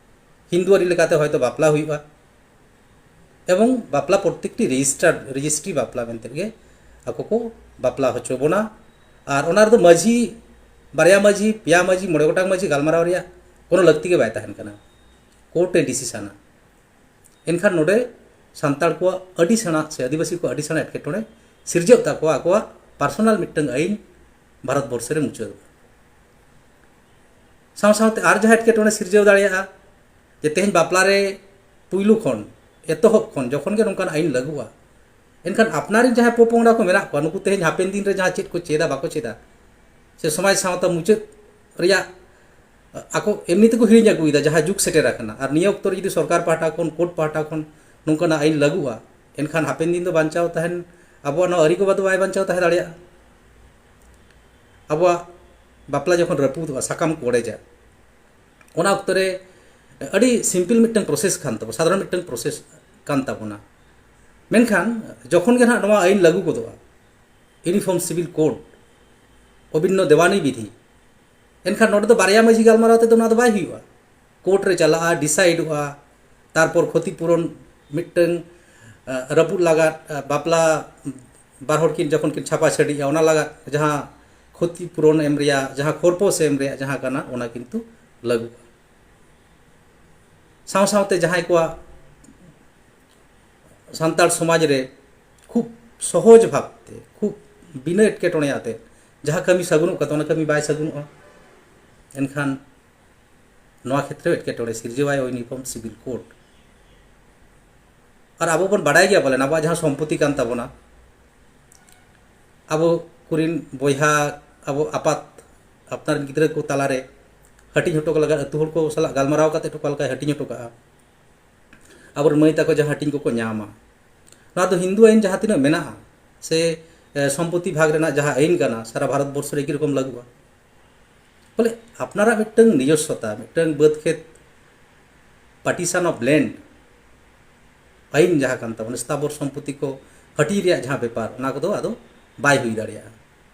ᱦᱤᱱᱫᱩ ᱟᱹᱨᱤ ᱞᱮᱠᱟᱛᱮ ᱦᱚᱭᱛᱳ ᱵᱟᱯᱞᱟ ᱦᱩᱭᱩᱜᱼᱟ, ᱮᱵᱚᱝ ᱵᱟᱯᱞᱟ ᱯᱨᱚᱛᱮᱠᱴᱤ ᱨᱮᱡᱤᱥᱴᱟᱨᱰ, ᱨᱮᱡᱤᱥᱴᱨᱤ ᱵᱟᱯᱞᱟ ᱢᱮᱱᱛᱮ ᱜᱮ ᱟᱠᱚ ᱠᱚ ᱵᱟᱯᱞᱟ ᱦᱚᱪᱚ ᱵᱚᱱᱟ᱾ ᱟᱨ ᱚᱱᱟ ᱨᱮᱫᱚ ᱢᱟᱹᱡᱷᱤ, ᱵᱟᱨᱭᱟ ᱢᱟᱹᱡᱷᱤ, ᱯᱮᱭᱟ ᱢᱟᱹᱡᱷᱤ, ᱢᱚᱬᱮ ᱜᱚᱴᱟᱝ ᱢᱟᱹᱡᱷᱤ ᱜᱟᱞᱢᱟᱨᱟᱣ ᱨᱮᱭᱟᱜ ᱠᱳᱱᱳ ᱞᱟᱹᱠᱛᱤ ᱜᱮ ᱵᱟᱭ ᱛᱟᱦᱮᱱ ᱠᱟᱱᱟ, ᱠᱳᱨᱴ ᱮ ᱰᱤᱥᱤᱥᱚᱱᱟ᱾ ᱮᱱᱠᱷᱟᱱ ᱱᱚᱰᱮ ᱥᱟᱱᱛᱟᱲ ᱠᱚᱣᱟᱜ ᱟᱹᱰᱤ ᱥᱮᱬᱟ ᱥᱮ ᱟᱹᱫᱤᱵᱟᱹᱥᱤ ᱠᱚᱣᱟᱜ ᱟᱹᱰᱤ ᱥᱮᱬᱟ ᱮᱴᱠᱮᱴᱚᱬᱮ ᱥᱤᱨᱡᱟᱹᱜ ᱛᱟᱠᱚᱣᱟ, ᱟᱠᱚᱣᱟᱜ ᱯᱟᱨᱥᱚᱱᱟᱞ ᱢᱤᱫᱴᱟᱝ ᱟᱹᱭᱤᱱ ᱵᱷᱟᱨᱚᱛ ᱵᱚᱨᱥᱚ ᱨᱮ ᱢᱩᱪᱟᱹᱫᱚᱜᱼᱟ᱾ ᱥᱟᱶ ᱥᱟᱶᱛᱮ ᱟᱨ ᱡᱟᱦᱟᱸ ᱮᱴᱠᱮᱴᱚᱬᱮ ᱥᱤᱨᱡᱟᱹᱣ ᱫᱟᱲᱮᱭᱟᱜᱼᱟ, ᱡᱮ ᱛᱮᱦᱮᱧ ᱵᱟᱯᱞᱟ ᱨᱮ ᱯᱩᱭᱞᱩ ᱠᱷᱚᱱ, ᱮᱛᱚᱦᱚᱵ ᱠᱷᱚᱱ ᱡᱚᱠᱷᱚᱱ ᱜᱮ ᱱᱚᱝᱠᱟᱱ ᱟᱹᱭᱤᱱ ᱞᱟᱹᱜᱩᱜᱼᱟ, ᱮᱱᱠᱷᱟᱱ ᱟᱯᱱᱟᱨ ᱨᱮᱱ ᱡᱟᱦᱟᱸᱭ ᱯᱚᱯᱚᱝᱲᱟ ᱠᱚ ᱢᱮᱱᱟᱜ ᱠᱚᱣᱟ, ᱱᱩᱠᱩ ᱛᱮᱦᱮᱧ ᱦᱟᱯᱮᱱ ᱫᱤᱱ ᱨᱮ ᱡᱟᱦᱟᱸ ᱪᱮᱫ ᱠᱚ ᱪᱮᱫᱟ ᱵᱟᱠᱚ ᱪᱮᱫᱟ, ᱥᱮ ᱥᱚᱢᱟᱡᱽ ᱥᱟᱶᱛᱟ ᱢᱩᱪᱟᱹᱫ ᱨᱮᱭᱟᱜ ᱟᱠᱚ ᱮᱢᱱᱤ ᱛᱮᱠᱚ ᱦᱤᱲᱤᱧ ᱟᱹᱜᱩᱭᱮᱫᱟ ᱡᱟᱦᱟᱸ ᱡᱩᱜᱽ ᱥᱮᱴᱮᱨ ᱟᱠᱟᱱᱟ᱾ ᱟᱨ ᱱᱤᱭᱟᱹ ᱚᱠᱛᱚ ᱨᱮ ᱡᱩᱫᱤ ᱥᱚᱨᱠᱟᱨ ᱯᱟᱦᱴᱟ ᱠᱷᱚᱱ, ᱠᱳᱨᱴ ᱯᱟᱦᱴᱟ ᱠᱷᱚᱱ ᱱᱚᱝᱠᱟᱱᱟᱜ ᱟᱹᱭᱤᱱ ᱞᱟᱹᱜᱩᱜᱼᱟ, ᱮᱱᱠᱷᱟᱱ ᱦᱟᱯᱮᱱ ᱫᱤᱱ ᱫᱚ ᱵᱟᱧᱪᱟᱣ ᱛᱟᱦᱮᱱ, ᱟᱵᱚᱣᱟᱜ ᱱᱚᱣᱟ ᱟᱹᱨᱤ ᱠᱚ ᱵᱟᱫᱚ ᱵᱟᱭ ᱵᱟᱧᱪᱟᱣ ᱛᱟᱦᱮᱸ ᱫᱟᱲᱮᱭᱟᱜᱼᱟ᱾ ᱟᱵᱚᱣᱟᱜ ᱵᱟᱯᱞᱟ ᱡᱚᱠᱷᱚᱱ ᱨᱟᱹᱯᱩᱫᱚᱜᱼᱟ, ᱥᱟᱠᱟᱢ ᱠᱚ ᱚᱲᱮᱡᱟ, ᱚᱱᱟ ᱚᱠᱛᱚ ᱨᱮ ᱟᱹᱰᱤ ᱥᱤᱢᱯᱤᱞ ᱢᱤᱫᱴᱟᱝ ᱯᱨᱚᱥᱮᱥ ᱠᱟᱱ ᱛᱟᱵᱚᱱᱟ, ᱥᱟᱫᱷᱟᱨᱚᱱ ᱢᱤᱫᱴᱟᱝ ᱯᱨᱚᱥᱮᱥ ᱠᱟᱱ ᱛᱟᱵᱚᱱᱟ᱾ ᱢᱮᱱᱠᱷᱟᱱ ᱡᱚᱠᱷᱚᱱ ᱜᱮ ᱱᱟᱦᱟᱜ ᱱᱚᱣᱟ ᱟᱹᱭᱤᱱ ᱞᱟᱹᱜᱩ ᱜᱚᱫᱚᱜᱼᱟ, ᱤᱭᱩᱱᱤᱯᱷᱚᱨᱢ ᱥᱤᱵᱤᱞ ᱠᱳᱰ, ᱚᱵᱤᱱᱱᱚ ᱫᱮᱣᱟᱱᱤ ᱵᱤᱫᱷᱤ, ᱮᱱᱠᱷᱟᱱ ᱱᱚᱰᱮ ᱫᱚ ᱵᱟᱨᱭᱟ ᱢᱟᱹᱡᱷᱤ ᱜᱟᱞᱢᱟᱨᱟᱣ ᱛᱮᱫᱚ ᱱᱚᱣᱟ ᱫᱚ ᱵᱟᱭ ᱦᱩᱭᱩᱜᱼᱟ᱾ ᱠᱳᱨᱴ ᱨᱮ ᱪᱟᱞᱟᱜᱼᱟ, ᱰᱤᱥᱟᱭᱤᱰᱚᱜᱼᱟ, ᱛᱟᱨᱯᱚᱨ ᱠᱷᱚᱛᱤ ᱯᱩᱨᱚᱱ ᱢᱤᱫᱴᱟᱝ, ᱟᱸ, ᱨᱟᱹᱯᱩᱫ ᱞᱟᱜᱟᱫ, ᱟᱸ, ᱵᱟᱯᱞᱟ ᱵᱟᱨ ᱦᱚᱲ ᱠᱤᱱ ᱡᱚᱠᱷᱚᱱ ᱠᱤᱱ ᱪᱷᱟᱯᱟ ᱪᱷᱟᱹᱰᱤᱜᱼᱟ, ᱚᱱᱟ ᱞᱟᱜᱟᱫ ᱡᱟᱦᱟᱸ ᱠᱷᱚᱛᱤ ᱯᱩᱨᱚᱱ ᱮᱢ ᱨᱮᱭᱟᱜ, ᱡᱟᱦᱟᱸ ᱠᱷᱚᱨᱯᱚᱥ ᱮᱢ ᱨᱮᱭᱟᱜ ᱡᱟᱦᱟᱸ ᱠᱟᱱᱟ, ᱚᱱᱟ ᱠᱤᱱᱛᱩ ᱞᱟᱹᱜᱩᱜᱼᱟ᱾ ᱥᱟᱶ ᱥᱟᱶᱛᱮ ᱡᱟᱦᱟᱸᱭ ᱠᱚᱣᱟᱜ ᱥᱟᱱᱛᱟᱲ ᱥᱚᱢᱟᱡᱽ ᱨᱮ ᱠᱷᱩᱵ ᱥᱚᱦᱚᱡᱽ ᱵᱷᱟᱵᱽᱛᱮ, ᱠᱷᱩᱵ ᱵᱤᱱᱟᱹ ᱮᱴᱠᱮᱴᱚᱬᱮ ᱟᱛᱮ ᱡᱟᱦᱟᱸ ᱠᱟᱹᱢᱤ ᱥᱟᱹᱜᱩᱱᱚᱜ ᱠᱟᱛᱮ ᱚᱱᱟ ᱠᱟᱹᱢᱤ ᱵᱟᱭ ᱥᱟᱹᱜᱩᱱᱚᱜᱼᱟ, ᱮᱱᱠᱷᱟᱱ ᱱᱚᱣᱟ ᱠᱷᱮᱛᱨᱮ ᱮᱴᱠᱮᱴᱚᱬᱮ ᱥᱤᱨᱡᱟᱹᱣᱟᱭ ᱤᱭᱩᱱᱤᱯᱷᱚᱨᱢ ᱥᱤᱵᱤᱞ ᱠᱳᱰ᱾ ᱟᱨ ᱟᱵᱚ ᱵᱚᱱ ᱵᱟᱰᱟᱭ ᱜᱮᱭᱟ ᱯᱟᱞᱮᱱ, ᱟᱵᱚᱣᱟᱜ ᱡᱟᱦᱟᱸ ᱥᱚᱢᱯᱚᱛᱤ ᱠᱟᱱ ᱛᱟᱵᱚᱱᱟ, ᱟᱵᱚ ᱠᱚᱨᱮᱱ ᱵᱚᱭᱦᱟ, ᱟᱵᱚ ᱟᱯᱟᱛ, ᱟᱯᱱᱟᱨ ᱜᱤᱫᱽᱨᱟᱹ ᱠᱚ ᱛᱟᱞᱟᱨᱮ ᱦᱟᱹᱴᱤᱧ ᱦᱚᱴᱚ ᱞᱟᱜᱟᱫ ᱟᱹᱛᱩ ᱦᱚᱲ ᱠᱚ ᱥᱟᱞᱟᱜ ᱜᱟᱞᱢᱟᱨᱟᱣ ᱠᱟᱛᱮ ᱚᱠᱟ ᱞᱮᱠᱟᱭ ᱦᱟᱹᱴᱤᱧ ᱦᱚᱴᱚ ᱠᱟᱜᱼᱟ, ᱟᱵᱚᱨᱮᱱ ᱢᱟᱹᱭ ᱛᱟᱠᱚ ᱡᱟᱦᱟᱸ ᱦᱟᱹᱴᱤᱧ ᱠᱚᱠᱚ ᱧᱟᱢᱟ᱾ ᱱᱚᱣᱟ ᱫᱚ ᱦᱤᱱᱫᱩ ᱟᱹᱭᱤᱱ ᱡᱟᱦᱟᱸ ᱛᱤᱱᱟᱹᱜ ᱢᱮᱱᱟᱜᱼᱟ, ᱥᱮ, ᱮ, ᱥᱚᱢᱯᱚᱛᱤ ᱵᱷᱟᱜᱽ ᱨᱮᱱᱟᱜ ᱡᱟᱦᱟᱸ ᱟᱹᱭᱤᱱ ᱠᱟᱱᱟ, ᱥᱟᱨᱟ ᱵᱷᱟᱨᱚᱛ ᱵᱚᱨᱥᱚ ᱨᱮ ᱮᱠᱤ ᱨᱚᱠᱚᱢ ᱞᱟᱹᱜᱩᱜᱼᱟ᱾ ᱵᱚᱞᱮ ᱟᱯᱱᱟᱨᱟᱜ ᱢᱤᱫᱴᱟᱝ ᱱᱤᱡᱚᱥᱥᱚᱛᱟ, ᱢᱤᱫᱴᱟᱝ ᱵᱟᱹᱫᱽ ᱠᱷᱮᱛ, partition of land, ᱟᱹᱭᱤᱱ ᱡᱟᱦᱟᱸ ᱠᱟᱱ ᱛᱟᱵᱚᱱᱟ, ᱥᱛᱷᱟᱵᱚᱨ ᱥᱚᱢᱯᱚᱛᱤ ᱠᱚ ᱦᱟᱹᱴᱤᱧ ᱨᱮᱭᱟᱜ ᱡᱟᱦᱟᱸ ᱵᱮᱯᱟᱨ, ᱚᱱᱟ ᱠᱚᱫᱚ ᱟᱫᱚ ᱵᱟᱭ ᱦᱩᱭ ᱫᱟᱲᱮᱭᱟᱜᱼᱟ᱾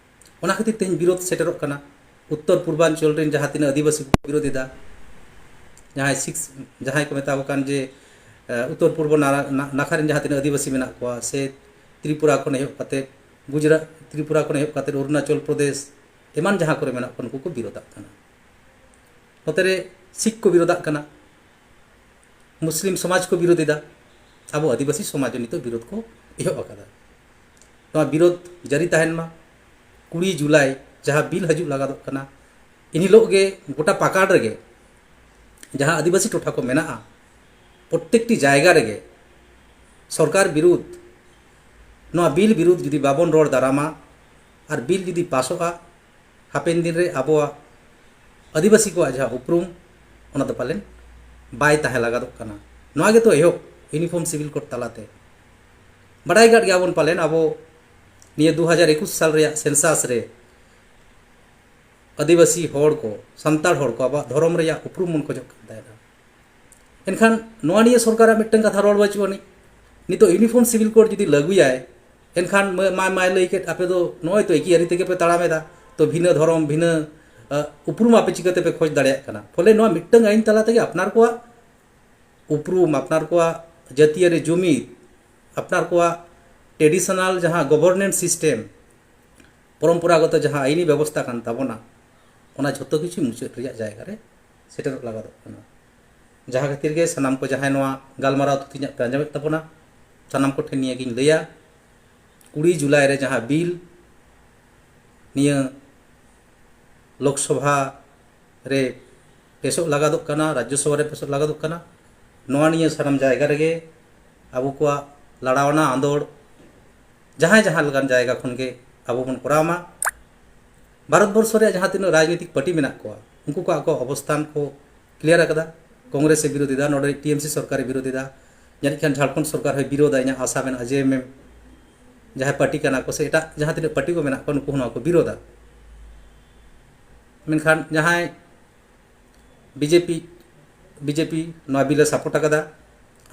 ᱚᱱᱟ ᱠᱷᱟᱹᱛᱤᱨ ᱛᱮᱦᱮᱧ ᱵᱤᱨᱳᱫᱷ ᱥᱮᱴᱮᱨᱚᱜ ᱠᱟᱱᱟ᱾ ᱩᱛᱛᱚᱨ ᱯᱩᱨᱵᱟᱧᱪᱚᱞ ᱨᱮᱱ ᱡᱟᱦᱟᱸ ᱛᱤᱱᱟᱹᱜ ᱟᱹᱫᱤᱵᱟᱹᱥᱤ ᱠᱚ ᱵᱤᱨᱳᱫᱷ ᱮᱫᱟ, ᱡᱟᱦᱟᱸᱭ ᱥᱤᱠᱥ, ᱡᱟᱦᱟᱸᱭ ᱠᱚ ᱢᱮᱛᱟ ᱠᱚ ᱠᱟᱱ ᱡᱮ ᱮ, ᱩᱛᱛᱚᱨ ᱯᱩᱨᱵᱚ ᱱᱟᱨᱟ-, ᱱᱟ-, ᱱᱟᱠᱷᱟ ᱨᱮᱱ ᱡᱟᱦᱟᱸ ᱛᱤᱱᱟᱹᱜ ᱟᱹᱫᱤᱵᱟᱹᱥᱤ ᱢᱮᱱᱟᱜ ᱠᱚᱣᱟ, ᱥᱮ ᱛᱨᱤᱯᱩᱨᱟ ᱠᱷᱚᱱ ᱮᱦᱚᱵ ᱠᱟᱛᱮ, ᱜᱩᱡᱽᱨᱟᱴ, ᱛᱨᱤᱯᱩᱨᱟ ᱠᱷᱚᱱ ᱮᱦᱚᱵ ᱠᱟᱛᱮ ᱚᱨᱩᱱᱟᱪᱚᱞ ᱯᱨᱚᱫᱮᱥ, ᱮᱢᱟᱱ ᱡᱟᱦᱟᱸ ᱠᱚᱨᱮ ᱢᱮᱱᱟᱜ ᱠᱚᱣᱟ, ᱱᱩᱠᱩ ᱠᱚ ᱵᱤᱨᱳᱫᱷᱟᱜ ᱠᱟᱱᱟ᱾ ᱱᱚᱛᱮ ᱨᱮ ᱥᱤᱠᱷ ᱠᱚ ᱵᱤᱨᱳᱫᱷᱟᱜ ᱠᱟᱱᱟ, ᱢᱩᱥᱞᱤᱢ ᱥᱚᱢᱟᱡᱽ ᱠᱚ ᱵᱤᱨᱳᱫᱷ ᱮᱫᱟ᱾ ᱟᱵᱚ ᱟᱹᱫᱤᱵᱟᱹᱥᱤ ᱥᱚᱢᱟᱡᱽ ᱦᱚᱸ ᱱᱤᱛᱚᱜ ᱵᱤᱨᱳᱫᱷ ᱠᱚ ᱮᱦᱚᱵ ᱟᱠᱟᱫᱟ᱾ ᱱᱚᱣᱟ ᱵᱤᱨᱳᱫᱷ ᱡᱟᱹᱨᱤ ᱛᱟᱦᱮᱱ ᱢᱟ᱾ ᱠᱩᱲᱤ ᱡᱩᱞᱟᱭ ᱡᱟᱦᱟᱸ ᱵᱤᱞ ᱦᱤᱡᱩᱜ ᱞᱟᱜᱟᱫᱚᱜ ᱠᱟᱱᱟ, ᱮᱱ ᱦᱤᱞᱳᱜ ᱜᱮ ᱜᱚᱴᱟ ᱯᱟᱠᱟᱲ ᱨᱮᱜᱮ ᱡᱟᱦᱟᱸ ᱟᱹᱫᱤᱵᱟᱹᱥᱤ ᱴᱚᱴᱷᱟ ᱠᱚ ᱢᱮᱱᱟᱜᱼᱟ, ᱯᱨᱚᱛᱛᱮᱠᱴᱤ ᱡᱟᱭᱜᱟ ᱨᱮᱜᱮ ᱥᱚᱨᱠᱟᱨ ᱵᱤᱨᱩᱫᱷ, ᱱᱚᱣᱟ ᱵᱤᱞ ᱵᱤᱨᱩᱫᱷ ᱡᱩᱫᱤ ᱵᱟᱵᱚᱱ ᱨᱚᱲ ᱫᱟᱨᱟᱢᱟ ᱟᱨ ᱵᱤᱞ ᱡᱩᱫᱤ ᱯᱟᱥᱚᱜᱼᱟ, ᱦᱟᱯᱮᱱ ᱫᱤᱱ ᱨᱮ ᱟᱵᱚᱣᱟᱜ ᱟᱹᱫᱤᱵᱟᱹᱥᱤ ᱠᱚᱣᱟᱜ ᱡᱟᱦᱟᱸ ᱩᱯᱨᱩᱢ, ᱚᱱᱟ ᱫᱚ ᱯᱟᱞᱮᱱ ᱵᱟᱭ ᱛᱟᱦᱮᱸ ᱞᱟᱜᱟᱫᱚᱜ ᱠᱟᱱᱟ᱾ ᱱᱚᱣᱟ ᱜᱮᱛᱚ ᱮᱦᱚᱵ ᱤᱭᱩᱱᱤᱯᱷᱚᱨᱢ ᱥᱤᱵᱤᱞ ᱠᱳᱰ ᱛᱟᱞᱟᱛᱮ᱾ ᱵᱟᱰᱟᱭ ᱟᱠᱟᱫ ᱜᱮᱭᱟᱵᱚᱱ ᱯᱟᱞᱮᱱ, ᱟᱵᱚ ᱱᱤᱭᱟᱹ ᱫᱩ ᱦᱟᱡᱟᱨ ᱮᱠᱩᱥ ᱥᱟᱞ ᱨᱮᱭᱟᱜ ᱥᱮᱱᱥᱟᱥ ᱨᱮ ᱟᱹᱫᱤᱵᱟᱹᱥᱤ ᱦᱚᱲ ᱠᱚ, ᱥᱟᱱᱛᱟᱲ ᱦᱚᱲ ᱠᱚ ᱟᱵᱚᱣᱟᱜ ᱫᱷᱚᱨᱚᱢ ᱨᱮᱭᱟᱜ ᱩᱯᱨᱩᱢ ᱵᱚᱱ ᱠᱷᱚᱡᱚᱜ ᱠᱟᱱ ᱛᱟᱦᱮᱸᱱᱟ᱾ ᱮᱱᱠᱷᱟᱱ ᱱᱚᱣᱟ ᱱᱤᱭᱟᱹ ᱥᱚᱨᱠᱟᱨᱟᱜ ᱢᱤᱫᱴᱟᱝ ᱠᱟᱛᱷᱟ ᱨᱚᱲ ᱵᱟᱹᱪᱩᱜ ᱟᱹᱱᱤᱡ᱾ ᱱᱤᱛᱚᱜ ᱤᱭᱩᱱᱤᱯᱷᱚᱨᱢ ᱥᱤᱵᱤᱞ ᱠᱳᱰ ᱡᱩᱫᱤ ᱞᱟᱹᱜᱩᱭᱟᱭ, ᱮᱱᱠᱷᱟᱱ ᱢᱟ-, ᱢᱟ-, ᱢᱟᱭ ᱞᱟᱹᱭ ᱠᱮᱫ, ᱟᱯᱮ ᱫᱚ ᱱᱚᱜᱼᱚᱭ ᱛᱚ ᱮᱠᱤ ᱟᱹᱨᱤ ᱛᱮᱜᱮ ᱯᱮ ᱛᱟᱲᱟᱢ ᱮᱫᱟ, ᱛᱚ ᱵᱷᱤᱱᱟᱹ ᱫᱷᱚᱨᱚᱢ, ᱵᱷᱤᱱᱟᱹ, ᱟ, ᱩᱯᱨᱩᱢ ᱟᱯᱮ ᱪᱤᱠᱟᱹ ᱛᱮᱯᱮ ᱠᱷᱚᱡᱽ ᱫᱟᱲᱮᱭᱟᱜ ᱠᱟᱱᱟ? ᱯᱷᱚᱞᱮ ᱱᱚᱣᱟ ᱢᱤᱫᱴᱟᱝ ᱟᱹᱭᱤᱱ ᱛᱟᱞᱟ ᱛᱮᱜᱮ ᱟᱯᱱᱟᱨ ᱠᱚᱣᱟᱜ ᱩᱯᱨᱩᱢ, ᱟᱯᱱᱟᱨ ᱠᱚᱣᱟᱜ ᱡᱟᱹᱛᱤᱭᱟᱹᱨᱤ ᱡᱩᱢᱤᱫ, ᱟᱯᱱᱟᱨ ᱠᱚᱣᱟᱜ traditional ᱡᱟᱦᱟᱸ governance system, ᱯᱚᱨᱚᱢᱯᱚᱨᱟᱜᱚᱛᱚ ᱡᱟᱦᱟᱸ ᱟᱹᱭᱤᱱᱤ ᱵᱮᱵᱚᱥᱛᱟ ᱠᱟᱱ ᱛᱟᱵᱚᱱᱟ, ᱚᱱᱟ ᱡᱷᱚᱛᱚ ᱠᱤᱪᱷᱩ ᱢᱩᱪᱟᱹᱫ ᱨᱮᱭᱟᱜ ᱡᱟᱭᱜᱟ ᱨᱮ ᱥᱮᱴᱮᱨᱚᱜ ᱞᱟᱜᱟᱫᱚᱜ ᱠᱟᱱᱟ᱾ ᱡᱟᱦᱟᱸ ᱠᱷᱟᱹᱛᱤᱨ ᱜᱮ ᱥᱟᱱᱟᱢ ᱠᱚ ᱡᱟᱦᱟᱸᱭ ᱱᱚᱣᱟ ᱜᱟᱞᱢᱟᱨᱟᱣ ᱛᱷᱩᱛᱤ ᱤᱧᱟᱹᱜ ᱯᱮ ᱟᱸᱡᱚᱢᱮᱫ ᱛᱟᱵᱚᱱᱟ, ᱥᱟᱱᱟᱢ ᱠᱚᱴᱷᱮᱱ ᱱᱤᱭᱟᱹ ᱜᱤᱧ ᱞᱟᱹᱭᱟ, ᱠᱩᱲᱤ ᱡᱩᱞᱟᱭ ᱨᱮ ᱡᱟᱦᱟᱸ ᱵᱤᱞ ᱱᱤᱭᱟᱹ ᱞᱳᱠᱥᱚᱵᱷᱟ ᱨᱮ ᱯᱮᱥᱚᱜ ᱞᱟᱜᱟᱫᱚᱜ ᱠᱟᱱᱟ, ᱨᱟᱡᱽᱡᱚᱥᱚᱵᱷᱟ ᱨᱮ ᱯᱮᱥᱚᱜ ᱞᱟᱜᱟᱫᱚᱜ ᱠᱟᱱᱟ, ᱱᱚᱣᱟ ᱱᱤᱭᱟᱹ ᱥᱟᱱᱟᱢ ᱡᱟᱭᱜᱟ ᱨᱮᱜᱮ ᱟᱵᱚ ᱠᱚᱣᱟᱜ ᱞᱟᱲᱟᱣᱱᱟ ᱟᱸᱫᱳᱲ ᱡᱟᱦᱟᱸᱭ ᱡᱟᱦᱟᱸ ᱞᱮᱠᱟᱱ ᱡᱟᱭᱜᱟ ᱠᱷᱚᱱ ᱜᱮ ᱟᱵᱚ ᱵᱚᱱ ᱠᱚᱨᱟᱣ ᱢᱟ᱾ ᱵᱷᱟᱨᱚᱛ ᱵᱚᱨᱥᱚ ᱨᱮᱭᱟᱜ ᱡᱟᱦᱟᱸ ᱛᱤᱱᱟᱹᱜ ᱨᱟᱡᱽᱱᱤᱛᱤᱠ ᱯᱟᱨᱴᱤ ᱢᱮᱱᱟᱜ ᱠᱚᱣᱟ, ᱩᱱᱠᱩ ᱠᱚᱣᱟᱜ ᱠᱚ ᱚᱵᱚᱥᱛᱷᱟᱱ ᱠᱚ clear ᱟᱠᱟᱫᱟ᱾ ᱠᱚᱝᱜᱨᱮᱥ ᱮ ᱵᱤᱨᱳᱫᱷ ᱮᱫᱟ, ᱱᱚᱰᱮ ᱴᱤ ᱮᱢ ᱥᱤ ᱥᱚᱨᱠᱟᱨ ᱮ ᱵᱤᱨᱳᱫᱷ ᱮᱫᱟ, ᱡᱟᱹᱱᱤᱡ ᱠᱷᱟᱱ ᱡᱷᱟᱲᱠᱷᱚᱸᱰ ᱥᱚᱨᱠᱟᱨ ᱦᱚᱸᱭ ᱵᱤᱨᱳᱫᱷᱟ, ᱤᱧᱟᱹᱜ ᱟᱥᱟ ᱢᱮᱱᱟᱜᱼᱟ᱾ ᱡᱮ ᱮᱢ ᱮᱢ ᱡᱟᱦᱟᱸᱭ ᱯᱟᱨᱴᱤ ᱠᱟᱱᱟ ᱠᱚ ᱥᱮ ᱮᱴᱟᱜ ᱡᱟᱦᱟᱸ ᱛᱤᱱᱟᱹᱜ ᱯᱟᱨᱴᱤ ᱠᱚ ᱢᱮᱱᱟᱜ ᱠᱚᱣᱟ, ᱱᱩᱠᱩ ᱦᱚᱸ ᱱᱚᱣᱟ ᱠᱚ ᱵᱤᱨᱳᱫᱷᱟ᱾ ᱢᱮᱱᱠᱷᱟᱱ ᱡᱟᱦᱟᱸᱭ B J P, B J P ᱱᱚᱣᱟ ᱵᱤᱞ ᱮ support ᱟᱠᱟᱫᱟ,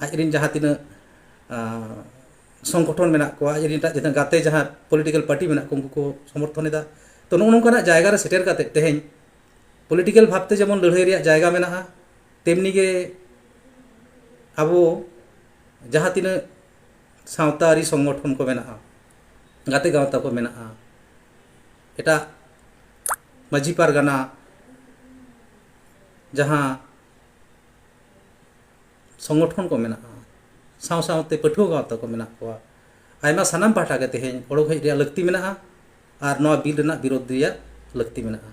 ᱟᱡ ᱨᱮᱱ ᱡᱟᱦᱟᱸ ᱛᱤᱱᱟᱹᱜ ᱟᱸ, ᱥᱚᱝᱜᱚᱴᱷᱚᱱ ᱢᱮᱱᱟᱜ ᱠᱚᱣᱟ, ᱟᱡ ᱨᱮᱱ ᱮᱴᱟᱜ ᱡᱟᱦᱟᱸ ᱜᱟᱛᱮ, ᱡᱟᱦᱟᱸ ᱯᱚᱞᱤᱴᱤᱠᱮᱞ ᱯᱟᱨᱴᱤ ᱢᱮᱱᱟᱜ ᱠᱚᱣᱟ, ᱩᱱᱠᱩ ᱠᱚ ᱥᱚᱢᱚᱨᱛᱷᱚᱱ ᱮᱫᱟ᱾ ᱛᱚ, ᱱᱚᱜᱼᱚ ᱱᱚᱝᱠᱟᱱᱟᱜ ᱡᱟᱭᱜᱟ ᱨᱮ ᱥᱮᱴᱮᱨ ᱠᱟᱛᱮ ᱛᱮᱦᱮᱧ ᱯᱚᱞᱤᱴᱤᱠᱮᱞ ᱵᱷᱟᱵᱽᱛᱮ ᱡᱮᱢᱚᱱ ᱞᱟᱹᱲᱦᱟᱹᱭ ᱨᱮᱭᱟᱜ ᱡᱟᱭᱜᱟ ᱢᱮᱱᱟᱜᱼᱟ, ᱛᱮᱢᱱᱤ ᱜᱮ ᱟᱵᱚ ᱡᱟᱦᱟᱸ ᱛᱤᱱᱟᱹᱜ ᱥᱟᱶᱛᱟ ᱟᱹᱨᱤ ᱥᱚᱝᱜᱚᱴᱷᱚᱱ ᱠᱚ ᱢᱮᱱᱟᱜᱼᱟ, ᱜᱟᱛᱮ ᱜᱟᱶᱛᱟ ᱠᱚ ᱢᱮᱱᱟᱜᱼᱟ, ᱮᱴᱟᱜ ᱢᱟᱹᱡᱷᱤ ᱯᱟᱨᱜᱟᱱᱟ ᱡᱟᱦᱟᱸ ᱥᱚᱝᱜᱚᱴᱷᱚᱱ ᱠᱚ ᱢᱮᱱᱟᱜᱼᱟ, ᱥᱟᱶ ᱥᱟᱶᱛᱮ ᱯᱟᱹᱴᱷᱩᱣᱟᱹ ᱜᱟᱶᱛᱟ ᱠᱚ ᱢᱮᱱᱟᱜ ᱠᱚᱣᱟ, ᱟᱭᱢᱟ ᱥᱟᱱᱟᱢ ᱯᱟᱦᱴᱟ ᱜᱮ ᱛᱮᱦᱮᱧ ᱚᱰᱚᱠ ᱦᱮᱡ ᱨᱮᱭᱟᱜ ᱞᱟᱹᱠᱛᱤ ᱢᱮᱱᱟᱜᱼᱟ ᱟᱨ ᱱᱚᱣᱟ ᱵᱤᱞ ᱨᱮᱱᱟᱜ ᱵᱤᱨᱳᱫᱷ ᱨᱮᱭᱟᱜ ᱞᱟᱹᱠᱛᱤ ᱢᱮᱱᱟᱜᱼᱟ᱾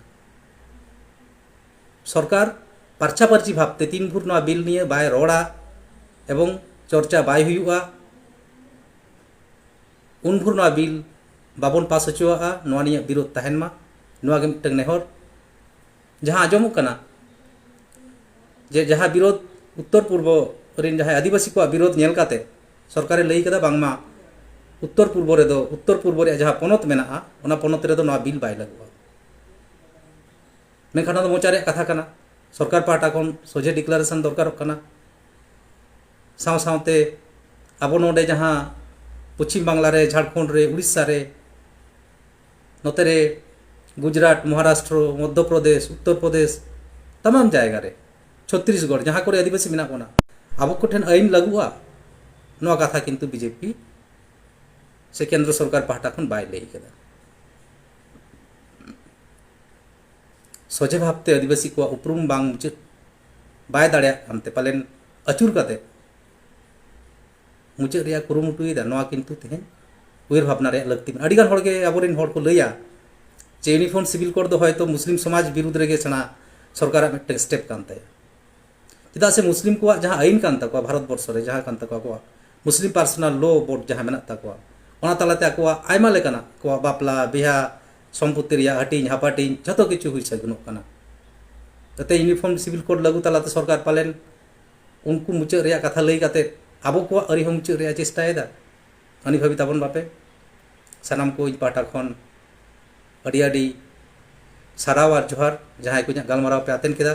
ᱥᱚᱨᱠᱟᱨ ᱯᱟᱨᱪᱷᱟ ᱯᱟᱨᱪᱷᱤ ᱵᱷᱟᱵᱽᱛᱮ ᱛᱤᱱ ᱵᱷᱳᱨ ᱱᱚᱣᱟ ᱵᱤᱞ ᱱᱤᱭᱮ ᱵᱟᱭ ᱨᱚᱲᱟ ᱮᱵᱚᱝ ᱪᱚᱨᱪᱟ ᱵᱟᱭ ᱦᱩᱭᱩᱜᱼᱟ, ᱩᱱ ᱵᱷᱳᱨ ᱱᱚᱣᱟ ᱵᱤᱞ ᱵᱟᱵᱚᱱ ᱯᱟᱥ ᱦᱚᱪᱚᱣᱟᱜᱼᱟ, ᱱᱚᱣᱟ ᱱᱤᱭᱟᱹ ᱵᱤᱨᱳᱫᱷ ᱛᱟᱦᱮᱱ ᱢᱟ, ᱱᱚᱣᱟ ᱜᱮ ᱢᱤᱫᱴᱟᱝ ᱱᱮᱦᱚᱨ᱾ ᱡᱟᱦᱟᱸ ᱟᱸᱡᱚᱢᱚᱜ ᱠᱟᱱᱟ ᱡᱮ ᱡᱟᱦᱟᱸ ᱵᱤᱨᱳᱫᱷ ᱩᱛᱛᱚᱨ ᱯᱩᱨᱵᱚ ᱨᱮᱱ ᱡᱟᱦᱟᱸᱭ ᱟᱹᱫᱤᱵᱟᱹᱥᱤ ᱠᱚᱣᱟᱜ ᱵᱤᱨᱳᱫᱷ ᱧᱮᱞ ᱠᱟᱛᱮ ᱥᱚᱨᱠᱟᱨᱮ ᱞᱟᱹᱭ ᱠᱟᱫᱟ ᱵᱟᱝᱢᱟ ᱩᱛᱛᱚᱨ ᱯᱩᱨᱵᱚ ᱨᱮᱫᱚ, ᱩᱛᱛᱚᱨ ᱯᱩᱨᱵᱚ ᱨᱮᱭᱟᱜ ᱡᱟᱦᱟᱸ ᱯᱚᱱᱚᱛ ᱢᱮᱱᱟᱜᱼᱟ, ᱚᱱᱟ ᱯᱚᱱᱚᱛ ᱨᱮᱫᱚ ᱱᱚᱣᱟ ᱵᱤᱞ ᱵᱟᱭ ᱞᱟᱹᱜᱩᱜᱼᱟ᱾ ᱢᱮᱱᱠᱷᱟᱱ ᱚᱱᱟ ᱫᱚ ᱢᱚᱪᱟ ᱨᱮᱭᱟᱜ ᱠᱟᱛᱷᱟ ᱠᱟᱱᱟ, ᱥᱚᱨᱠᱟᱨ ᱯᱟᱦᱴᱟ ᱠᱷᱚᱱ ᱥᱚᱡᱷᱮ ᱰᱤᱠᱞᱟᱨᱮᱥᱚᱱ ᱫᱚᱨᱠᱟᱨᱚᱜ ᱠᱟᱱᱟ᱾ ᱥᱟᱶ ᱥᱟᱶᱛᱮ ᱟᱵᱚ ᱱᱚᱰᱮ ᱡᱟᱦᱟᱸ ᱯᱚᱪᱷᱤᱢ ᱵᱟᱝᱞᱟ ᱨᱮ, ᱡᱷᱟᱲᱠᱷᱚᱸᱰ ᱨᱮ, ᱩᱲᱤᱥᱥᱟ ᱨᱮ, ᱱᱚᱛᱮ ᱨᱮ ᱜᱩᱡᱽᱨᱟᱴ, ᱢᱚᱦᱟᱨᱟᱥᱴᱨᱚ, ᱢᱚᱫᱽᱫᱷᱚ ᱯᱨᱚᱫᱮᱥ, ᱩᱛᱛᱚᱨ ᱯᱨᱚᱫᱮᱥ, ᱛᱟᱢᱟᱢ ᱡᱟᱭᱜᱟ ᱨᱮ, ᱪᱷᱚᱛᱨᱤᱥᱜᱚᱲ, ᱡᱟᱦᱟᱸ ᱠᱚᱨᱮ ᱟᱹᱫᱤᱵᱟᱹᱥᱤ ᱢᱮᱱᱟᱜ ᱵᱚᱱᱟ, ᱟᱵᱚ ᱠᱚᱴᱷᱮᱱ ᱟᱹᱭᱤᱱ ᱞᱟᱹᱜᱩᱜᱼᱟ, ᱱᱚᱣᱟ ᱠᱟᱛᱷᱟ ᱠᱤᱱᱛᱩ ᱵᱤᱡᱮᱯᱤ ᱥᱮ ᱠᱮᱱᱫᱨᱚ ᱥᱚᱨᱠᱟᱨ ᱯᱟᱦᱴᱟ ᱠᱷᱚᱱ ᱵᱟᱭ ᱞᱟᱹᱭ ᱠᱟᱫᱟ᱾ ᱥᱚᱡᱷᱮ ᱵᱷᱟᱵᱽᱛᱮ ᱟᱹᱫᱤᱵᱟᱹᱥᱤ ᱠᱚᱣᱟᱜ ᱩᱯᱨᱩᱢ ᱵᱟᱝ ᱢᱩᱪᱟᱹᱫ, ᱵᱟᱭ ᱫᱟᱲᱮᱭᱟᱜ ᱠᱟᱱᱛᱮ ᱯᱟᱞᱮᱱ ᱟᱹᱪᱩᱨ ᱠᱟᱛᱮ ᱢᱩᱪᱟᱹᱫ ᱨᱮᱭᱟᱜ ᱠᱩᱨᱩᱢᱩᱴᱩᱭᱮᱫᱟ᱾ ᱱᱚᱣᱟ ᱠᱤᱱᱛᱩ ᱛᱮᱦᱮᱧ ᱩᱭᱦᱟᱹᱨ ᱵᱷᱟᱵᱽᱱᱟ ᱨᱮᱭᱟᱜ ᱞᱟᱹᱠᱛᱤ ᱢᱮᱱᱟᱜᱼᱟ᱾ ᱟᱹᱰᱤᱜᱟᱱ ᱦᱚᱲᱜᱮ, ᱟᱵᱚᱨᱮᱱ ᱦᱚᱲ ᱠᱚ ᱞᱟᱹᱭᱟ ᱡᱮ ᱤᱭᱩᱱᱤᱯᱷᱚᱨᱢ ᱥᱤᱵᱤᱞ ᱠᱳᱰ ᱫᱚ ᱦᱚᱭᱛᱳ ᱢᱩᱥᱞᱤᱢ ᱥᱚᱢᱟᱡᱽ ᱵᱤᱨᱩᱫᱽ ᱨᱮᱜᱮ ᱥᱮᱬᱟ ᱥᱚᱨᱠᱟᱨᱟᱜ ᱢᱤᱫᱴᱟᱝ ᱥᱴᱮᱯ ᱠᱟᱱ ᱛᱟᱭᱟ᱾ ᱪᱮᱫᱟᱜ ᱥᱮ ᱢᱩᱥᱞᱤᱢ ᱠᱚᱣᱟᱜ ᱡᱟᱦᱟᱸ ᱟᱹᱭᱤᱱ ᱠᱟᱱ ᱛᱟᱠᱚᱣᱟ, ᱵᱷᱟᱨᱚᱛ ᱵᱚᱨᱥᱚ ᱨᱮ ᱡᱟᱦᱟᱸ ᱠᱟᱱ ᱛᱟᱠᱚᱣᱟ, ᱟᱠᱚᱣᱟᱜ ᱢᱩᱥᱞᱤᱢ ᱯᱟᱨᱥᱚᱱᱟᱞ ᱞᱚ ᱵᱳᱨᱰ ᱡᱟᱦᱟᱸ ᱢᱮᱱᱟᱜ ᱛᱟᱠᱚᱣᱟ, ᱚᱱᱟ ᱛᱟᱞᱟᱛᱮ ᱟᱠᱚᱣᱟᱜ ᱟᱭᱢᱟ ᱞᱮᱠᱟᱱᱟᱜ, ᱟᱠᱚᱣᱟᱜ ᱵᱟᱯᱞᱟ, ᱵᱤᱦᱟ, ᱥᱚᱢᱯᱚᱛᱛᱤ ᱨᱮᱭᱟᱜ ᱦᱟᱹᱴᱤᱧ ᱦᱟᱯᱟᱴᱤᱧ, ᱡᱷᱚᱛᱚ ᱠᱤᱪᱷᱩ ᱦᱩᱭ ᱥᱟᱹᱜᱩᱱᱚᱜ ᱠᱟᱱᱟ᱾ ᱡᱟᱛᱮ ᱤᱭᱩᱱᱤᱯᱷᱚᱨᱢ ᱥᱤᱵᱤᱞ ᱠᱳᱰ ᱞᱟᱹᱜᱩ ᱛᱟᱞᱟᱛᱮ ᱥᱚᱨᱠᱟᱨ ᱯᱟᱞᱮᱱ ᱩᱱᱠᱩ ᱢᱩᱪᱟᱹᱫ ᱨᱮᱭᱟᱜ ᱠᱟᱛᱷᱟ ᱞᱟᱹᱭ ᱠᱟᱛᱮ ᱟᱵᱚ ᱠᱚᱣᱟᱜ ᱟᱹᱨᱤ ᱦᱚᱸ ᱢᱩᱪᱟᱹᱫ ᱨᱮᱭᱟᱜ ᱪᱮᱥᱴᱟᱭᱮᱫᱟ᱾ ᱟᱹᱱᱤ ᱵᱷᱟᱹᱵᱤ ᱛᱟᱵᱚᱱ ᱵᱟᱯᱮ᱾ ᱥᱟᱱᱟᱢ ᱠᱚ ᱤᱧ ᱯᱟᱦᱴᱟ ᱠᱷᱚᱱ ᱟᱹᱰᱤ ᱟᱹᱰᱤ ᱥᱟᱨᱦᱟᱣ ᱟᱨ ᱡᱚᱦᱟᱨ᱾ ᱡᱟᱦᱟᱸᱭ ᱠᱚ ᱤᱧᱟᱹᱜ ᱜᱟᱞᱢᱟᱨᱟᱣ ᱯᱮ ᱟᱛᱮᱱ ᱠᱮᱫᱟ,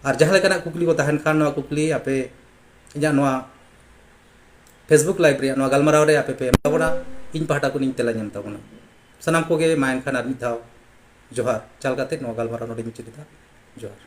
ᱟᱨ ᱡᱟᱦᱟᱸ ᱞᱮᱠᱟᱱᱟᱜ ᱠᱩᱠᱞᱤ ᱠᱚ ᱛᱟᱦᱮᱱ ᱠᱷᱟᱱ, ᱱᱚᱣᱟ ᱠᱩᱠᱞᱤ ᱟᱯᱮ ᱤᱧᱟᱹᱜ ᱱᱚᱣᱟ Facebook Live ᱨᱮᱭᱟᱜ ᱱᱚᱣᱟ ᱜᱟᱞᱢᱟᱨᱟᱣ ᱨᱮ ᱟᱯᱮ ᱯᱮ ᱮᱢ ᱛᱟᱵᱚᱱᱟ᱾ ᱤᱧ ᱯᱟᱦᱴᱟ ᱠᱷᱚᱱᱤᱧ ᱛᱮᱞᱟᱧ ᱮᱢ ᱛᱟᱵᱚᱱᱟ᱾ ᱥᱟᱱᱟᱢ ᱠᱚᱜᱮ ᱢᱟ ᱮᱱᱠᱷᱟᱱ ᱟᱨ ᱢᱤᱫ ᱫᱷᱟᱣ ᱡᱚᱦᱟᱨ ᱪᱟᱞ ᱠᱟᱛᱮ ᱱᱚᱣᱟ ᱜᱟᱞᱢᱟᱨᱟᱣ ᱱᱚᱰᱮᱧ ᱢᱩᱪᱟᱹᱫ ᱮᱫᱟ᱾ ᱡᱚᱦᱟᱨ᱾